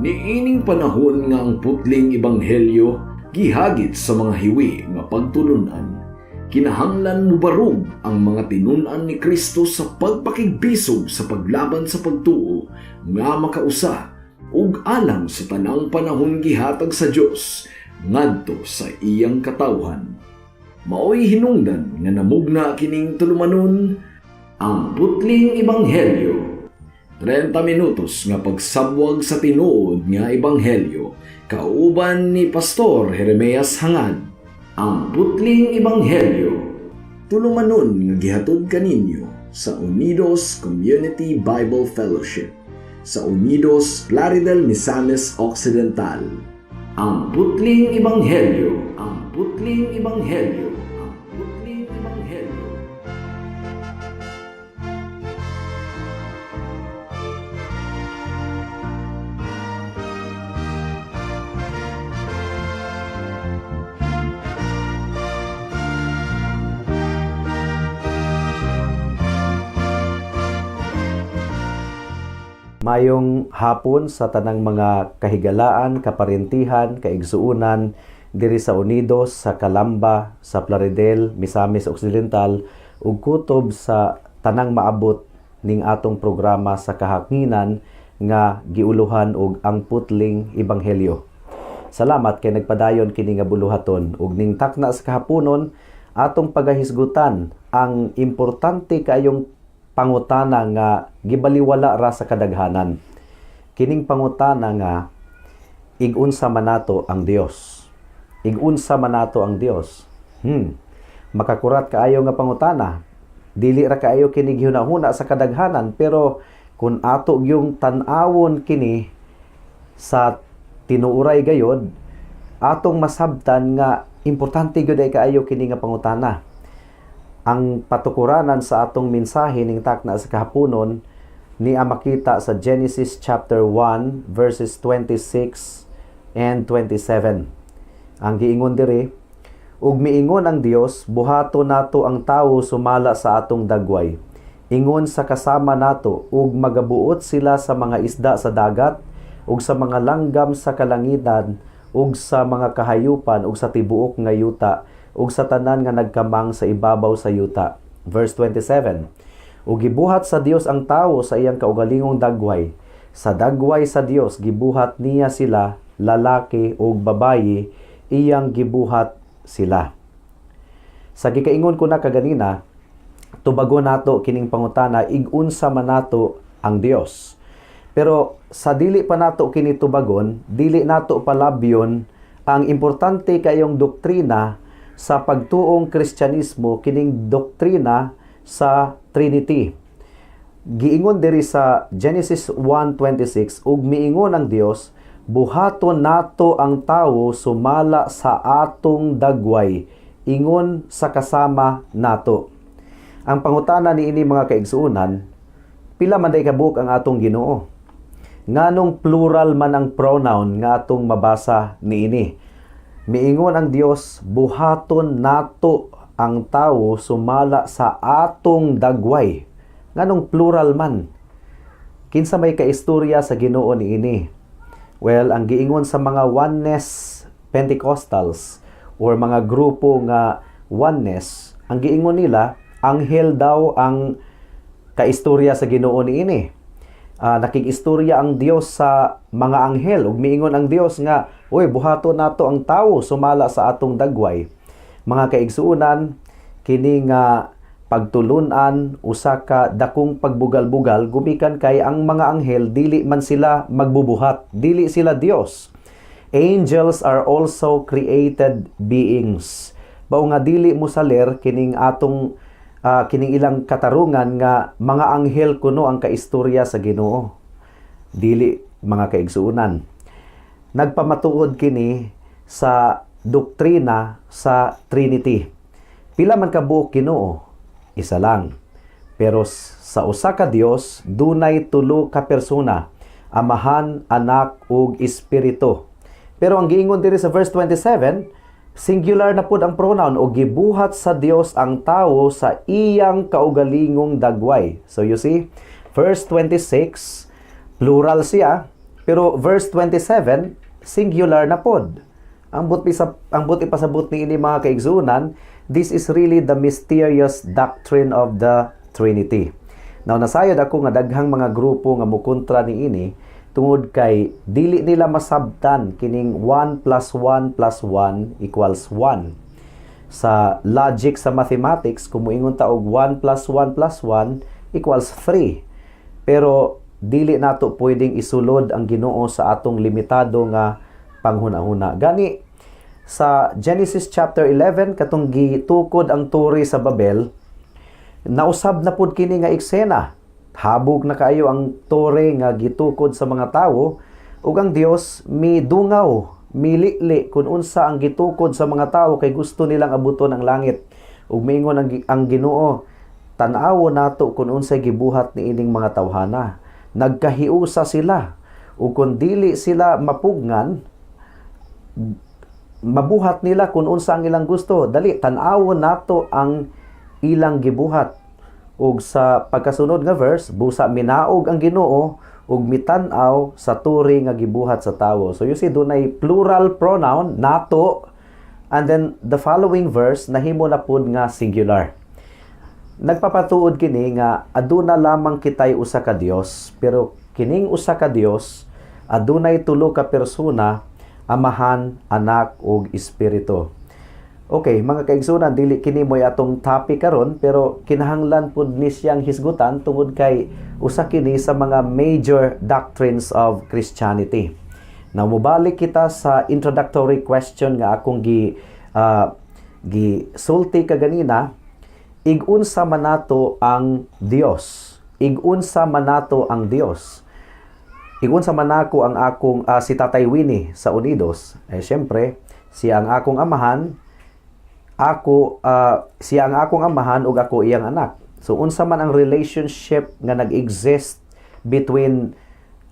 Niining panahon nga ang putling ebanghelyo gihagit sa mga hiwi nga pagtulunan, kinahanglan mubarog ang mga tinun-an ni Kristo sa pagpakigbisog sa paglaban sa pagtuo nga makausa ug alang sa tanang panahon gihatag sa Dios ngadto sa iyang katawhan. Maoy hinungdan nga namugna kining tulumanon, Ang Putling Ebanghelyo. 30 minutos nga pagsabwag sa tinuod nga ebanghelyo kauban ni Pastor Jeremias Hangad. Ang Putling Ebanghelyo. Tulumanon nga gihatod kaninyo sa Unidos Community Bible Fellowship sa Unidos, Plaridel, Misamis Occidental. Ang Putling Ebanghelyo. Ang Putling Ebanghelyo. Ang Putling Ebanghelyo. Mayong hapon sa tanang mga kahigalaan, kaparentihan, kaigsuunan diri sa Unidos, sa Calamba, sa Plaridel, Misamis Occidental ug kutob sa tanang maabot ning atong programa sa kahanginan nga giuluhan og Ang Putling Ebanghelyo. Salamat kay nagpadayon kini nga buluhaton ug ning takna sa kahaponon, atong pagahisgutan ang importante kaayong pangutana nga gibaliwala ra sa kadaghanan. Kining pangutana nga ig-unsa man nato ang Dios. Ig-unsa man nato ang Dios. Makakurat kaayo nga pangutana. Dili ra kaayo kini gihuna-huna sa kadaghanan, pero kung ato yung tan-awon kini sa tinuuray gayod, atong masabtan nga importante gyud ay kaayo kini nga pangutana. Ang patukuranan sa atong mensahe ning takna sa kahaponon ni makita sa Genesis chapter 1 verses 26 and 27. Ang giingon diri, "Ug miingon ang Dios, buhato nato ang tawo sumala sa atong dagway, ingon sa kasama nato, ug magabuot sila sa mga isda sa dagat ug sa mga langgam sa kalangitan ug sa mga kahayupan ug sa tibuok nga yuta ug sa tanan nga nagkamang sa ibabaw sa yuta." Verse 27. "Ug gibuhat sa Dios ang tawo sa iyang kaugalingong dagway. Sa dagway sa Dios gibuhat niya sila, lalaki ug babayi iyang gibuhat sila." Sa gikaingon ko na kaganina, tubagon nato kining pangutana, ig-unsa man nato ang Dios. Pero sa dili pa nato kini tubagon, dili nato palabyon ang importante kayong doktrina sa pagtuong Kristyanismo, kining doktrina sa Trinity. Giingon diri sa Genesis 1:26, "Ug miingon ang Dios, buhaton nato ang tawo sumala sa atong dagway, ingon sa kasama nato." Ang pangutana niini, mga kaigsuonan, pila man day kabuok ang atong Ginoo? Nganong plural man ang pronoun nga atong mabasa niini? Miingon ang Dios, buhaton nato ang tawo sumala sa atong dagway. Nganong plural man? Kinsa may kaistorya sa Ginoo niini? Well, ang giingon sa mga Oneness Pentecostals or mga grupo nga Oneness, ang giingon nila, anghel daw ang kaistorya sa Ginoo niini. Nakig-istorya ang Dios sa mga anghel ug miingon ang Dios nga, "Uy, buhaton nato ang tawo sumala sa atong dagway." Mga kaigsuonan, kini nga pagtulunan usa ka dakong pagbugal-bugal gumikan kay ang mga anghel dili man sila magbubuhat, dili sila Dios. Angels are also created beings. Bao nga dili mo saler kining atong kining ilang katarungan nga mga anghel kuno ang kaistorya sa Ginoo. Dili, mga kaigsuonan. Nagpamatuod kini sa doktrina sa Trinity. Pila man kabuok Ginoo? Isa lang. Pero sa usa ka Dios dunay tulo ka persona: Amahan, Anak ug Espiritu. Pero ang giingon diri sa verse 27, singular na pud ang pronoun, o gibuhat sa Dios ang tawo sa iyang kaugalingong dagway. So you see, verse 26, plural siya. Pero verse 27, singular na pod. Ang buot ipasabot ni ini, mga kaigsuonan, this is really the mysterious doctrine of the Trinity. Now, nasayod ako nga daghang mga grupo nga mukontra ni ini tungod kay dili nila masabtan kining 1 plus 1 plus 1 equals 1. Sa logic sa mathematics, kung muingon ta og 1 plus 1 plus 1 equals 3. Pero dili nato pwedeng isulod ang Ginoo sa atong limitado nga panghuna-huna. Gani sa Genesis chapter 11, katong gitukod ang tore sa Babel, nausab na pud kini nga eksena. Habog na kaayo ang tore nga gitukod sa mga tawo ug ang Dios midungaw, milili kung unsa ang gitukod sa mga tawo kay gusto nilang abuton ang langit. Ug miingon ang Ginoo, "Tan-awo nato kung unsay gibuhat niining mga tawhana. Nagkahiusa sila ug kung dili sila mapugngan, mabuhat nila kung unsa ang ilang gusto. Dali, tan-awon nato ang ilang gibuhat." Ug sa pagkasunod nga verse, busa minaog ang Ginoo ug mitan-aw sa tore nga gibuhat sa tawo. So you see, dunay plural pronoun, "nato," and then the following verse nahimo na pud nga singular. Nagpapatuod kini nga aduna lamang kitay usa ka Dios, pero kining usa ka Dios adunay tulo ka persona: Amahan, Anak ug Espiritu. Okay, mga kaigsunan, dili kini mo'y atong topic karon, pero kinahanglan pud ni siyang hisgutan tungod kay usa kini sa mga major doctrines of Christianity. Now, mobalik kita sa introductory question nga akong gi sulti kaganina: ig-unsa man nato ang Dios? Ig-unsa man nato ang Dios? Ig-unsa man nako ang akong si Tatay Winnie sa Unidos? Eh syempre, siya ang akong amahan, ako siya ang akong amahan ug ako iyang anak. So unsa man ang relationship nga nag-exist between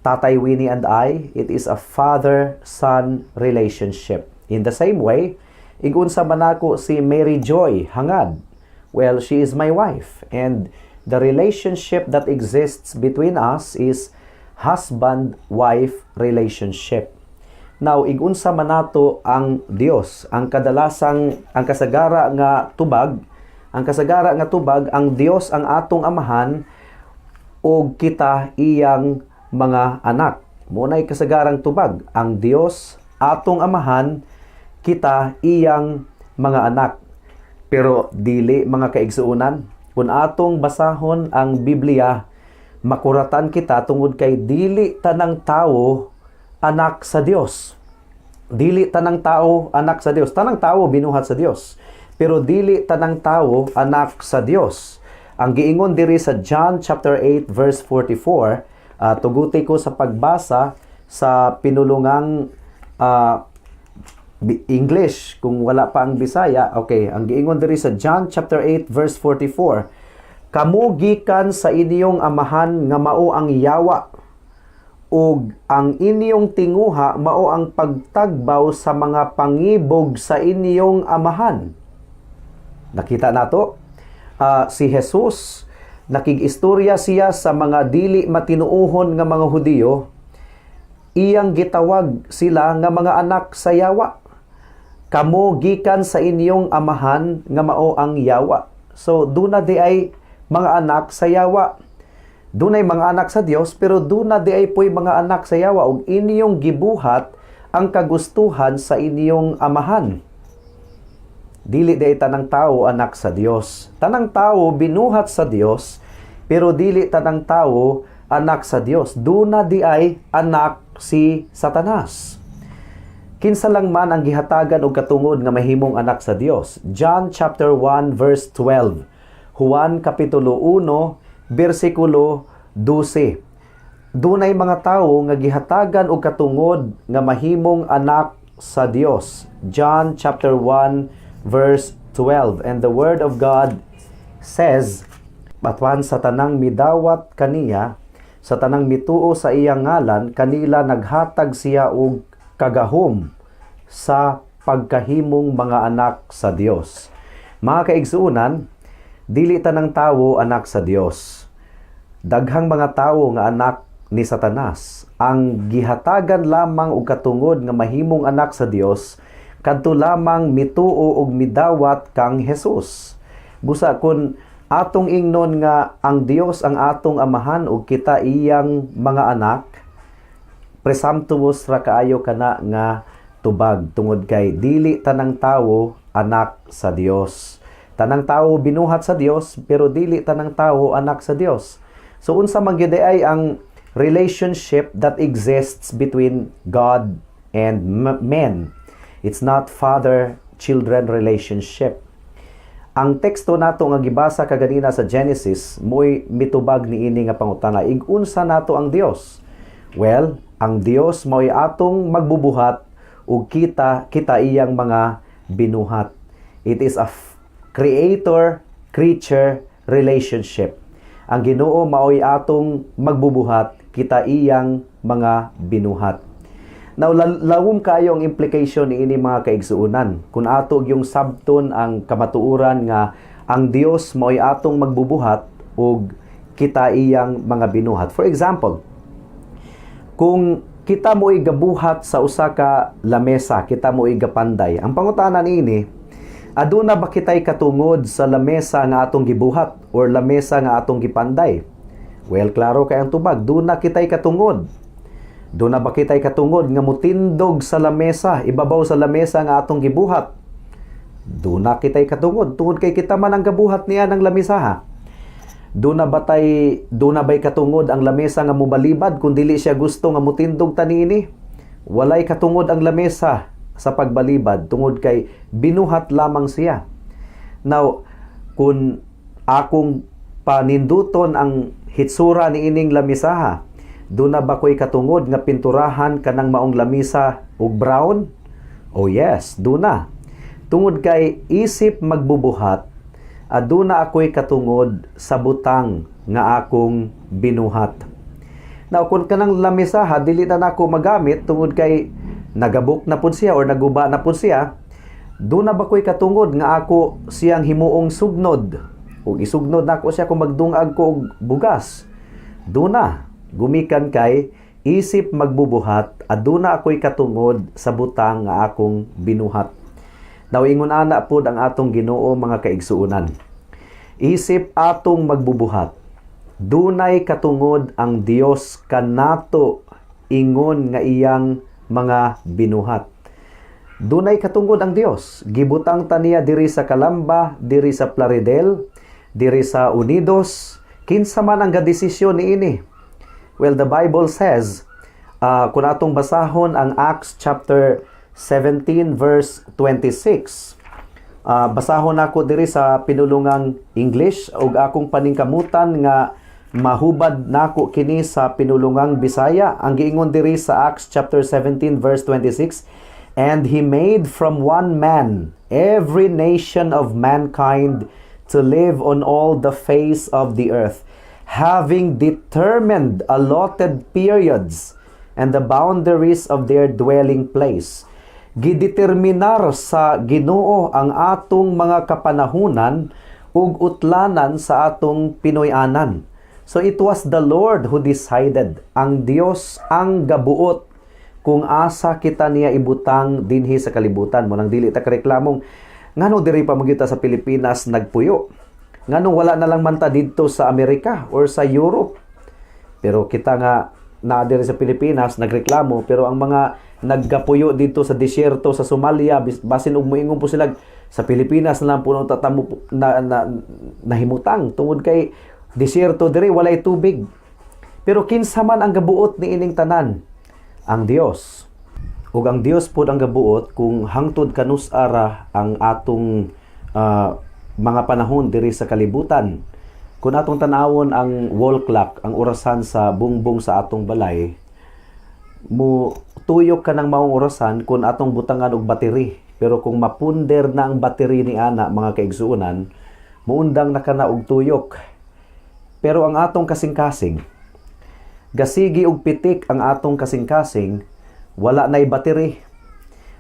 Tatay Winnie and I? It is a father-son relationship. In the same way, igunsa man ako si Mary Joy Hangad? Well, she is my wife, and the relationship that exists between us is husband-wife relationship. Now, igunsa man nato ang Dios? Ang kasagara nga tubag, ang Dios ang atong amahan ug kita iyang mga anak. Mao nay kasagarang tubag, ang Dios atong amahan, kita iyang mga anak. Pero dili, mga kaigsuonan. Kung atong basahon ang Biblia, makuratan kita tungod kay dili tanang tawo anak sa Dios. Dili tanang tao anak sa Dios. Tanang tao binuhat sa Dios. Pero dili tanang tao anak sa Dios. Ang giingon diri sa John chapter 8 verse 44, tuguti ko sa pagbasa sa pinulungang English kung wala pa ang Bisaya. Okay, ang giingon diri sa John chapter 8 verse 44, "Kamo gikan sa inyong amahan nga mao ang yawa ug ang inyong tinguha mao ang pagtagbaw sa mga pangibog sa inyong amahan." Nakita nato, si Jesus, nakig-istorya siya sa mga dili matinuohon nga mga Hudiyo, iyang gitawag sila nga mga anak sa yawa. "Kamo gikan sa inyong amahan nga mao ang yawa." So duna di ay mga anak sa yawa. Dunay mga anak sa Dios, pero duna di ay po'y mga anak sa yawa, ug inyong gibuhat ang kagustuhan sa inyong amahan. Dili di ay tanang tao anak sa Dios. Tanang tao binuhat sa Dios, pero dili tanang tao anak sa Dios. Duna di ay anak si Satanas. Kinsa lang man ang gihatagan og katungod nga mahimong anak sa Dios? John chapter 1 verse 12. Juan kapitulo 1 bersikulo 12. Dunay mga tawo nga gihatagan og katungod nga mahimong anak sa Dios. John chapter 1 verse 12. And the word of God says, "Batuan sa tanang midawat kaniya, sa tanang mituo sa iyang ngalan, kanila naghatag siya og kagahom sa pagkahimong mga anak sa Dios." Mga kaigsuonan, dili tanang tawo anak sa Dios. Daghang mga tawo nga anak ni Satanas. Ang gihatagan lamang og katungod nga mahimong anak sa Dios kadto lamang mituo og midawat kang Jesus. Busa kun atong ingnon nga ang Dios ang atong amahan ug kita iyang mga anak, presumptuous ra kaayo kana nga tubag tungod kay dili tanang tawo anak sa Dios. Tanang tawo binuhat sa Dios, pero dili tanang tawo anak sa Dios. So unsa man gyud ay ang relationship that exists between God and men? It's not father-children relationship. Ang teksto nato nga gibasa kaganina sa Genesis mo'y mitubag niini nga pangutana. Ig-unsa nato ang Dios? Well, ang Dios mo'y atong magbubuhat ug kita iyang mga binuhat. It is a creator creature relationship. Ang Ginoo maoy atong magbubuhat, kita iyang mga binuhat. Now, lawom kayo ang implication niini, mga kaigsuonan. Kung ato yung sabton ang kamatuoran nga ang Dios maoy atong magbubuhat ug kita iyang mga binuhat. For example, kung kita mo'y gabuhat sa usa ka lamesa, kita mo'y gapanday. Ang pangutana niini, aduna ba kitay katungod sa lamesa nga atong gibuhat or lamesa nga atong gipanday? Well, klaro kay ang tubag, duna kitay katungod. Duna ba kitay katungod nga mutindog sa lamesa, ibabaw sa lamesa nga atong gibuhat? Duna kitay katungod tungod kay kita man ang gabuhat niya ng lamesa ha. Duna bay katungod ang lamesa nga mobalibad kung dili siya gusto nga mutindog ta niini? Walay katungod ang lamesa sa pagbalibad tungod kay binuhat lamang siya. Now, kung akong paninduton ang hitsura ni ining lamisaha, duna ba ko'y katungod nga pinturahan kanang maong lamisa og brown? Oh yes, duna. Tungod kay isip magbubuhat, aduna ako'y katungod sa butang nga akong binuhat. Now, kung kanang lamisaha, dili na nako magamit tungod kay nagabuk na pud siya or naguba na pud siya, duna ba ko'y katungod nga ako siyang himuong sugnod? Ug isugnod nako siya kung magdungag ko og bugas. Duna, gumikan kay isip magbubuhat, aduna ako'y katungod sa butang nga akong binuhat. Now, ingon ana pod ang atong Ginoo, mga kaigsuonan. Isip atong magbubuhat, dunay katungod ang Dios kanato ingon nga iyang mga binuhat. Dunay katungod ang Dios. Gibutang ta niya diri sa Calamba, diri sa Plaridel, diri sa Unidos. Kinsa man ang gadesisyon niini? Well, the Bible says, kung atong basahon ang Acts chapter 17 verse 26, basahon nako diri sa pinulungang English ug akong paningkamutan nga mahubad nako kini sa pinulungang Bisaya. Ang giingon diri sa Acts chapter 17 verse 26, "And he made from one man every nation of mankind to live on all the face of the earth, having determined allotted periods and the boundaries of their dwelling place." Gideterminar sa Ginoo ang atong mga kapanahunan ug utlanan sa atong Pinoy-anan. So it was the Lord who decided. Ang Dios ang gabuot kung asa kita niya ibutang dinhi sa kalibutan. Mao nang dili ta kareklamong ngano diri pa man gyud ta sa Pilipinas nagpuyo. Ngano wala na lang man ta didto sa Amerika or sa Europe? Pero kita nga naa diri sa Pilipinas nagreklamo, pero ang mga naggapuyo dito sa disyerto sa Somalia, basin og moingon po sila, sa Pilipinas na lang puno tatamo na nahimutang tungod kay disyerto diri, walay tubig. Pero kinsa man ang gabuot ni ining tanan? Ang Dios. Ug ang Dios pod ang gabuot kung hangtod kanus-a ra ang atong mga panahon diri sa kalibutan. Kung atong tan-awon ang wall clock, ang orasan sa bungbong sa atong balay, mo tuyok ka ng maong orasan kung atong butangan og battery. Pero kung mapunder na ang battery ni ana, mga kaigsuonan, muundang na kana og tuyok. Pero ang atong kasing-kasing, gasigi og pitik ang atong kasing-kasing, wala na'y battery.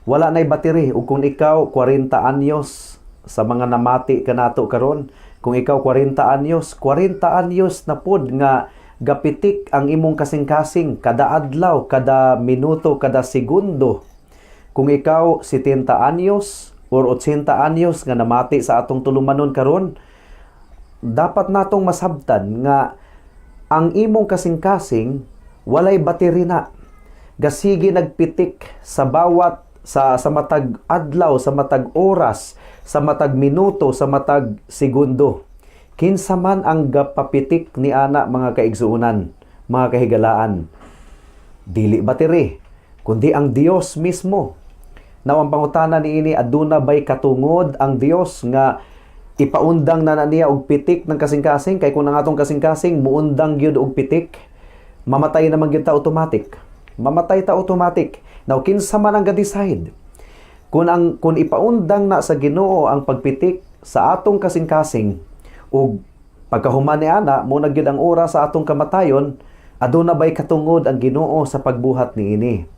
Wala na'y battery. Ug kung ikaw 40 anyos, sa mga namati kanato karon, kung ikaw 40 anyos, 40 anyos na pod nga Gapitik ang imong kasing-kasing kada adlaw, kada minuto, kada segundo. Kung ikaw 70 anyos or 80 anyos nga namati sa atong tulumanon karon, dapat natong masabtan nga ang imong kasing-kasing walay battery na. Gasige nagpitik sa bawat sa matag adlaw, sa matag oras, sa matag minuto, sa matag segundo. Kinsa man ang gapapitik ni ana, mga kaigsuonan, mga kahigalaan? Dili battery, kundi ang Dios mismo. Now, ang pangutana niini, aduna bay katungod ang Dios nga ipaundang na niya og pitik ng kasing-kasing? Kay kung ang atong kasing-kasing muundang gyud og pitik, mamatay naman gyud ta automatic. Mamatay ta automatic. Now, kinsa man ang ga-decide kung ipaundang na sa Ginoo ang pagpitik sa atong kasing-kasing ug pagkahuman ni ana mo na gyud ang oras sa atong kamatayon, aduna bay katungod ang Ginoo sa pagbuhat niini?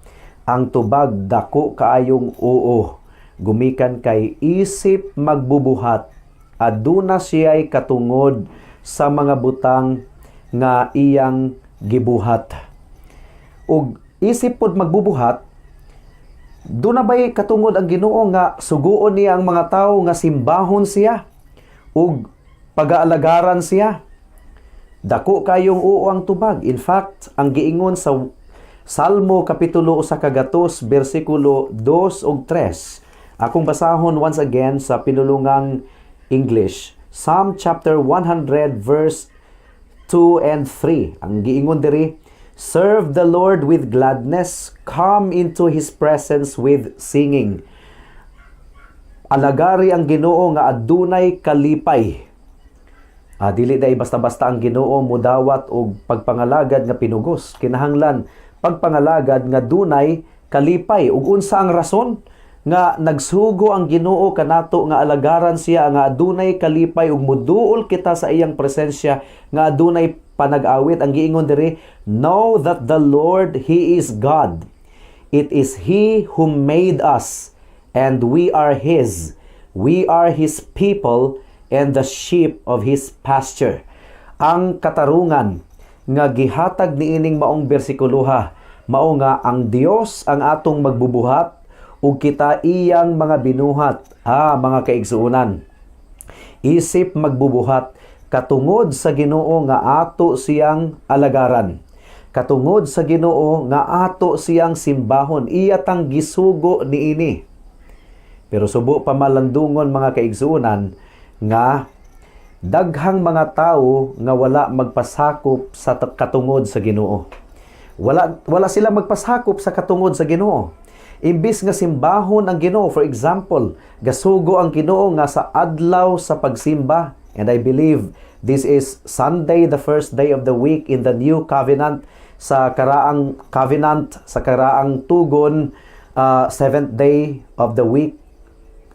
Ang tubag, dako kaayong oo, gumikan kay isip magbubuhat, aduna siya'y katungod sa mga butang nga iyang gibuhat. Ug isip pod magbubuhat, duna bay katungod ang Ginoo nga suguon niya ang mga tawo nga simbahon siya ug pagaalagaran siya? Dako kayong oo ang tubag. In fact, ang giingon sa Salmo kapitulo 100 bersikulo 2 ug 3. Akong basahon once again sa pinulungang English. Psalm chapter 100 verse 2 and 3. Ang giingon diri, "Serve the Lord with gladness, come into His presence with singing." Alagari ang Ginoo nga adunay kalipay. Dili dai basta-basta ang Ginoo mudawat og pagpangalagad nga pinugos. Kinahanglan pagpangalagad nga dunay kalipay. Ug unsa ang rason nga nagsugo ang Ginoo kanato nga alagaran siya nga adunay kalipay ug muduol kita sa iyang presensya nga adunay panag-awit? Ang giingon diri, "Know that the Lord, He is God. It is He who made us, and we are His. We are His people and the sheep of His pasture." Ang katarungan nga gihatag niining maong bersikuloha, mao nga ang Dios ang atong magbubuhat ug kita iyang mga binuhat. Mga kaigsuonan. Isip magbubuhat, katungod sa Ginoo nga ato siyang alagaran. Katungod sa Ginoo nga ato siyang simbahon, iya tang gisugo niini. Pero subo pa malandungon, mga kaigsuonan, nga daghang mga tawo nga wala magpasakop sa katungod sa Ginoo. Wala sila magpasakop sa katungod sa Ginoo. Imbis nga simbahon ang Ginoo, for example, gasugo ang Ginoo nga sa adlaw sa pagsimba, and I believe this is Sunday, the first day of the week in the New Covenant. Sa karaang covenant, sa karaang tugon, seventh day of the week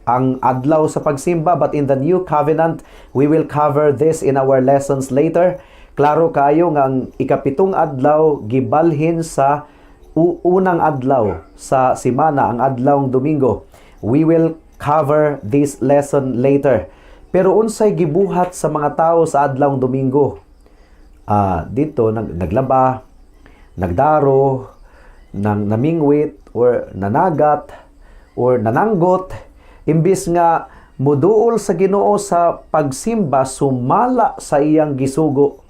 ang adlaw sa pagsimba, but in the New Covenant, we will cover this in our lessons later. Klaro kayo nga ang ikapitong adlaw gibalhin sa unang adlaw sa simana, ang adlawng Domingo. We will cover this lesson later. Pero unsay gibuhat sa mga tao sa adlawng Domingo? Dito naglaba, nagdaro, nang namingwit or nanagat or nananggot, imbis nga muduol sa Ginoo sa pagsimba sumala sa iyang gisugo.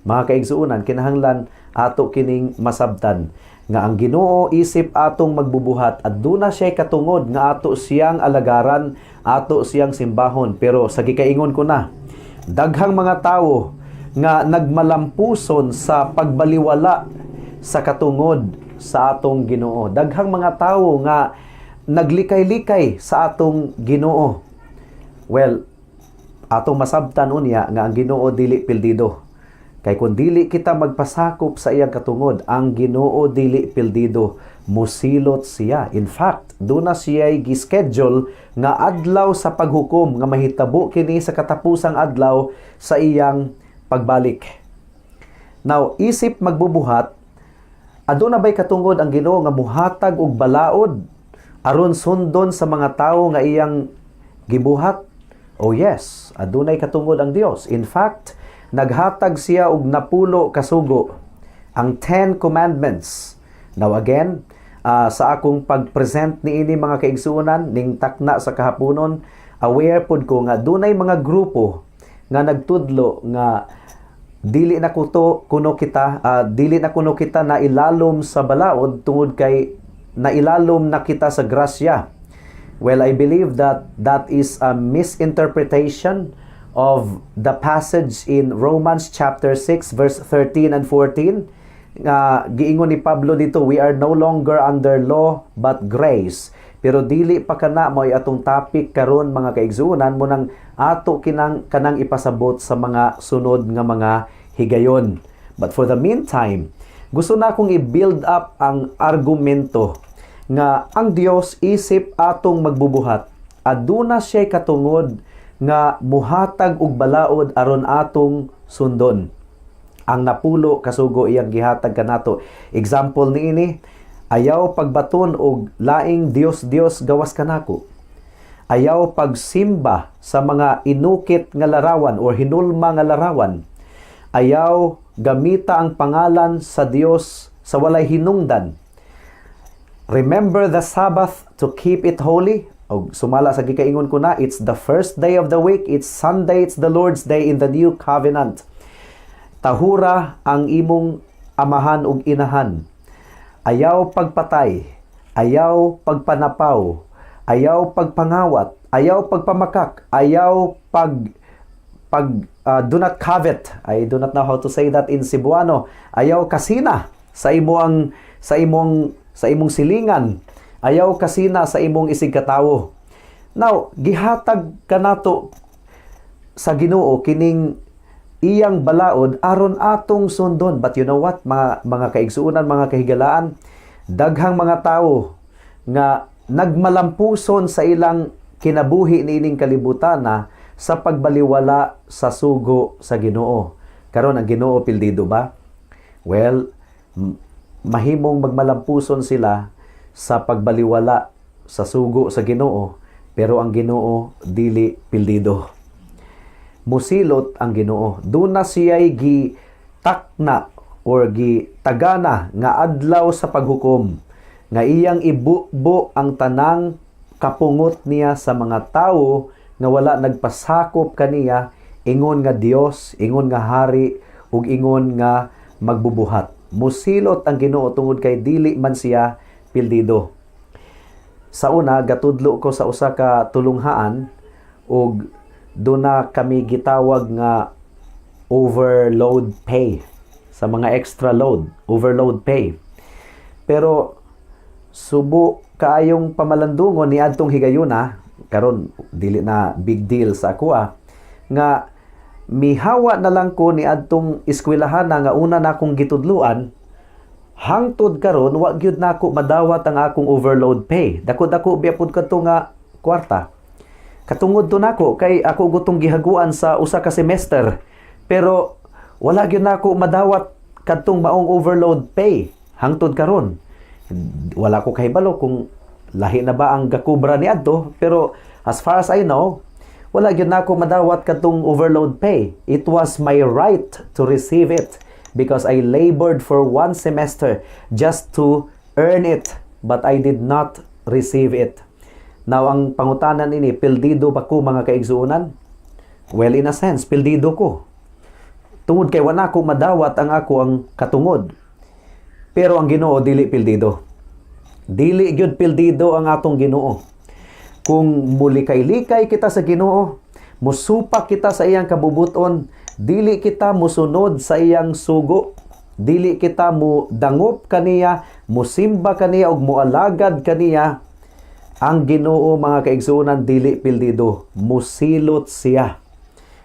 Mga kaigsuonan, kinahanglan ato kining masabtan nga ang Ginoo isip atong magbubuhat at duna siya katungod nga ato siyang alagaran, ato siyang simbahon. Pero sa gikaingon ko na, daghang mga tawo nga nagmalampuson sa pagbaliwala sa katungod sa atong Ginoo. Daghang mga tawo nga naglikay-likay sa atong Ginoo. Well, atong masabtan unya nga ang Ginoo dili pildido. Kay kung dili kita magpasakop sa iyang katungod, ang Ginoo dili pildido, musilot siya. In fact, duna siya gi-schedule nga adlaw sa paghukom nga mahitabo kini sa katapusang adlaw sa iyang pagbalik. Now, isip magbubuhat, aduna bay katungod ang Ginoo nga muhatag og balaod aron sundon sa mga tawo nga iyang gibuhat? Oh yes, adunay katungod ang Dios. In fact, Naghatag siya og 10 ka sugo, ang Ten Commandments. Now again, sa akong pag-present niini, mga kaigsuonan, ning takna sa kahaponon, aware pod ko nga dunay mga grupo nga nagtudlo nga dili na kuno kita na ilalom sa balaod tungod kay nailalom na kita sa grasya. Well, I believe that that is a misinterpretation of the passage in Romans chapter 6 verse 13 and 14 nga giingon ni Pablo dito, "We are no longer under law but grace." Pero dili pa kana mo'y atong topic karon, mga kaigsuonan, mao nang ato kinang kanang ipasabot sa mga sunod nga mga higayon. But for the meantime, gusto na akong i-build up ang argumento nga ang Dios isip atong magbubuhat, aduna siya katungod nga muhatag og balaod aron atong sundon. Ang 10 ka sugo iyang gihatag kanato. Example niini: ayaw pagbaton og laing dios-dios gawas kanako. Ayaw pagsimba sa mga inukit nga larawan or hinulma nga larawan. Ayaw gamita ang pangalan sa Dios sa walay hinungdan. Remember the Sabbath to keep it holy. Og sumala sa gikaingon ko na, it's the first day of the week, it's Sunday, it's the Lord's Day in the New Covenant. Tahura ang imong amahan ug inahan. Ayaw pagpatay, ayaw pagpanapaw, ayaw pagpangawat, ayaw pagpamakak, ayaw pag pag do not covet. I do not know how to say that in Cebuano. Ayaw kasina sa imong silingan. Ayaw kasina sa imong isigkatawo. Now, gihatag kanato sa Ginoo kining iyang balaod aron atong sundon. But you know what, mga kaigsuonan, mga kahigalaan, daghang mga tawo nga nagmalampuson sa ilang kinabuhi niining kalibutan na sa pagbaliwala sa sugo sa Ginoo. Karon, ang Ginoo pildido ba? Well, mahimong magmalampuson sila sa pagbaliwala sa sugo sa Ginoo, pero ang Ginoo dili pildido. Musilot ang Ginoo. Duna siya'y gitakna or gitagana nga adlaw sa paghukom nga iyang ibubo ang tanang kapungot niya sa mga tawo nga wala nagpasakop kaniya ingon nga Dios, ingon nga hari ug ingon nga magbubuhat. Musilot ang Ginoo tungod kay dili man siya pildido. Sa una, gatudlo ko sa usa ka tulunghaan ug duna kami gitawag nga overload pay sa mga extra load, overload pay. Pero subo kaayong pamalandungon ni adtong higayuna, karon dili na big deal sa ako nga mihawa na lang ko ni adtong eskwelahan na nga una na akong gitudluan, hangtod karon wa gyud nako madawat ang akong overload pay. Dako-dako biya pud kadto nga kwarta. Katungod to nako kay ako gutong gihaguan sa usa ka semester. Pero wala gyud nako madawat kadtong maong overload pay hangtod karon. Wala ko kahibalo kung lahi na ba ang gakubra ni adto, pero as far as I know, wala gyud nako madawat kadtong overload pay. It was my right to receive it because I labored for one semester just to earn it, but I did not receive it. Now, ang pangutanan ini, pildido ba ko, mga kaigsuonan? Well, in a sense, pildido ko. Tungod kay wala ko madawat ang ako ang katungod. Pero ang Ginoo dili pildido. Dili gyud pildido ang atong Ginoo. Kung mulikay-likay kita sa Ginoo, musupak kita sa iyang kabubuton, dili kita musunod sa iyang sugo, dili kita mo dangop kaniya, musimba kaniya ug mualagad kaniya, ang Ginoo, mga kaigsuonan, dili pildido, musilot siya.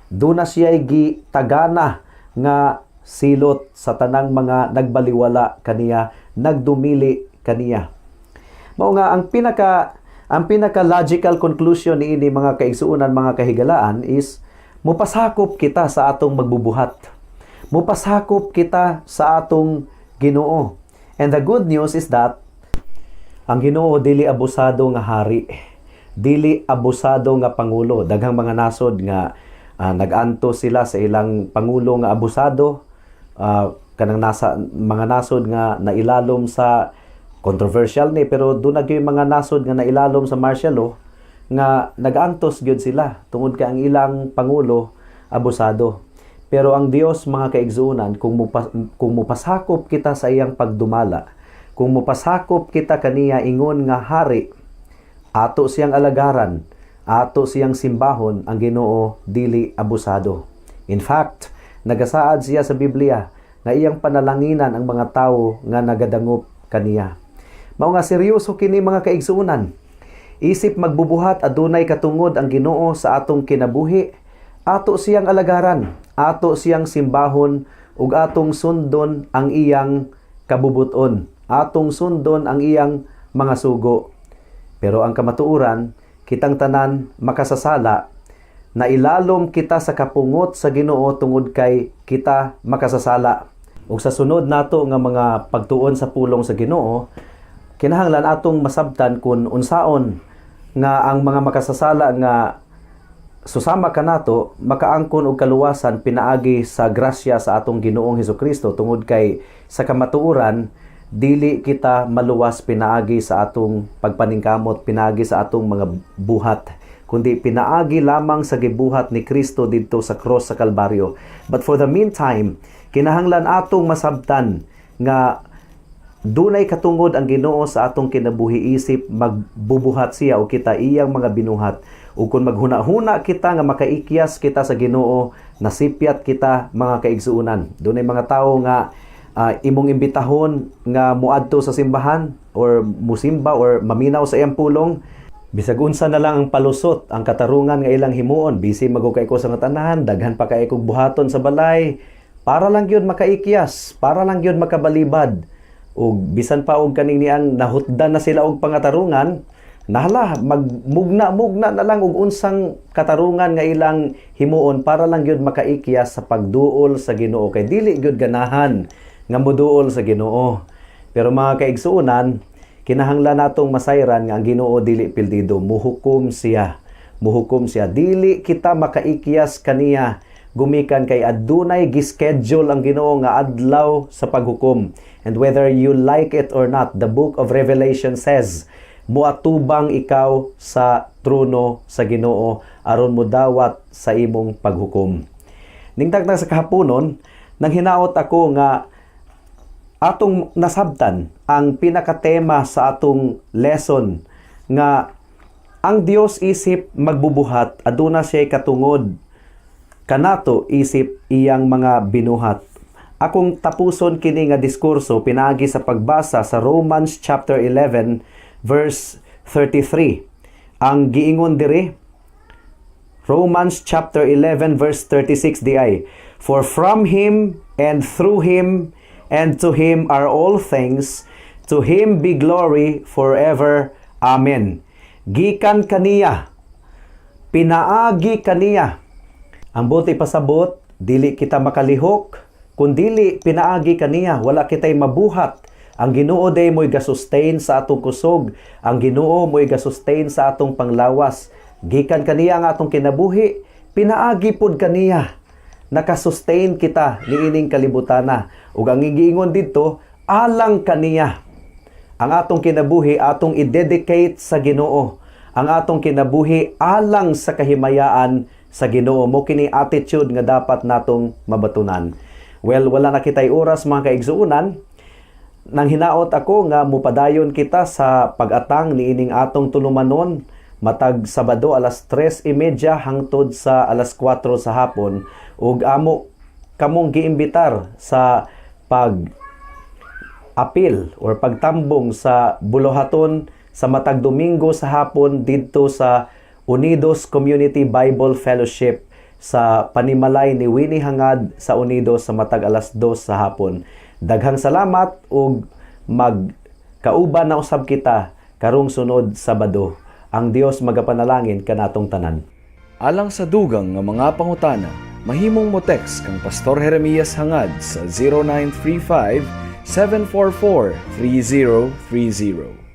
Duna siya gitagana nga silot sa tanang mga nagbaliwala kaniya, nagdumili kaniya. Mao nga ang pinaka logical conclusion niini, mga kaigsuonan, mga kahigalaan, is mupasakop kita sa atong magbubuhat. Mupasakop kita sa atong Ginoo. And the good news is that ang Ginoo dili abusado nga hari. Dili abusado nga pangulo. Daghang mga nasod nga Nag-antos sila sa ilang pangulo nga abusado, kanang nasa mga nasod nga nailalom sa controversial ni, pero duna gyud mga nasod nga nailalom sa martial law nga nag-antos gyud sila tungod kay ang ilang pangulo abusado. Pero ang Dios, mga kaigsuonan, kung mupasakop kita sa iyang pagdumala, kung mupasakop kita kaniya ingon nga hari, ato siyang alagaran, ato siyang simbahon, ang Ginoo dili abusado. In fact, nagasaad siya sa Biblia nga iyang panalanginan ang mga tawo nga nagadangop kaniya. Mao nga seryoso kini, mga kaigsuonan. Isip magbubuhat, adunay katungod ang Ginoo sa atong kinabuhi, ato siyang alagaran, ato siyang simbahon ug atong sundon ang iyang kabubuton, atong sundon ang iyang mga sugo. Pero ang kamatuoran, kitang tanan makasasala, nailalom kita sa kapungot sa Ginoo tungod kay kita makasasala. Ug sa sunod nato nga mga pagtuon sa pulong sa Ginoo, kinahanglan atong masabtan kung unsaon nga ang mga makasasala nga susama kanato makaangkon og kaluwasan pinaagi sa grasya sa atong Ginoong Hesukristo, tungod kay sa kamatuoran dili kita maluwas pinaagi sa atong pagpaningkamot, pinaagi sa atong mga buhat, kundi pinaagi lamang sa gibuhat ni Kristo didto sa cross sa Kalbaryo. But for the meantime, kinahanglan atong masabtan nga dunay katungod ang Ginoo sa atong kinabuhi isip magbubuhat siya o kita iyang mga binuhat. Ug kung maghuna-huna kita nga makaikyas kita sa Ginoo, nasipyat kita, mga kaigsuonan. Dunay mga tawo nga imong imbitahon nga muadto sa simbahan or musimba or maminaw sa iyang pulong, bisag unsa na lang ang palusot, ang katarungan nga ilang himuon, "Busy man gud kay ko sa nga tanahan, daghan pa kay kog buhaton sa balay," para lang gyud makaikyas, para lang gyud makabalibad. Ug bisan pa og kaning niang nahutdan na sila og pangatarungan, nahala magmugna-mugna na lang og unsang katarungan nga ilang himuon para lang gyud makaikyas sa pagduol sa Ginoo, kay dili gyud ganahan nga moduol sa Ginoo. Pero mga kaigsuonan, kinahanglan natong masayran nga ang Ginoo dili pildido. Muhukom siya, muhukom siya. Dili kita makaikyas kaniya gumikan kay adunay gischedule ang Ginoo nga adlaw sa paghukom. And whether you like it or not, the Book of Revelation says muatubang ikaw sa trono sa Ginoo aron modawat sa imong paghukom. Ning tagtag sa kahaponon, nang hinaot ako nga atong nasabtan ang pinakatema sa atong lesson nga ang Dios isip magbubuhat, aduna siya katungod kanato isip iyang mga binuhat. Akong tapuson kini nga diskurso pinaagi sa pagbasa sa Romans chapter 11 verse 33. Ang giingon diri, Romans chapter 11 verse 36 diay, "For from him and through him and to him are all things. To him be glory forever. Amen." Gikan kaniya, pinaagi kaniya. Ang buot ipasabot, dili kita makalihok kung dili pinaagi kaniya, wala kitay mabuhat. Ang Ginoo day mo'y gasustain sa atong kusog. Ang Ginoo mo'y gasustain sa atong panglawas. Gikan kaniya ang atong kinabuhi, pinaagi pod kaniya nakasustain kita niining kalibutana. Ug ang giingon didto, alang kaniya. Ang atong kinabuhi atong i-dedicate sa Ginoo. Ang atong kinabuhi alang sa kahimayaan sa Ginoo. Mao kini attitude nga dapat natong mabatunan. Well, wala na kitay oras, mga kaigsuonan. Nang hinaot ako nga mupadayon kita sa pag-atang niining atong tulumanon matag Sabado alas 3:30 hangtod sa alas 4 sa hapon, ug amo kamong giimbitar sa pag apil or pagtambong sa buluhaton sa matag Domingo sa hapon didto sa Unidos Community Bible Fellowship sa panimalay ni Winnie Hangad sa Unidos sa matag alas 2 sa hapon. Daghang salamat ug mag kauban na usab kita karong sunod Sabado. Ang Dios magapanalangin kanatong tanan. Alang sa dugang nga mga pangutana, mahimong mo text kang Pastor Jeremias Hangad sa 0935 744 3030.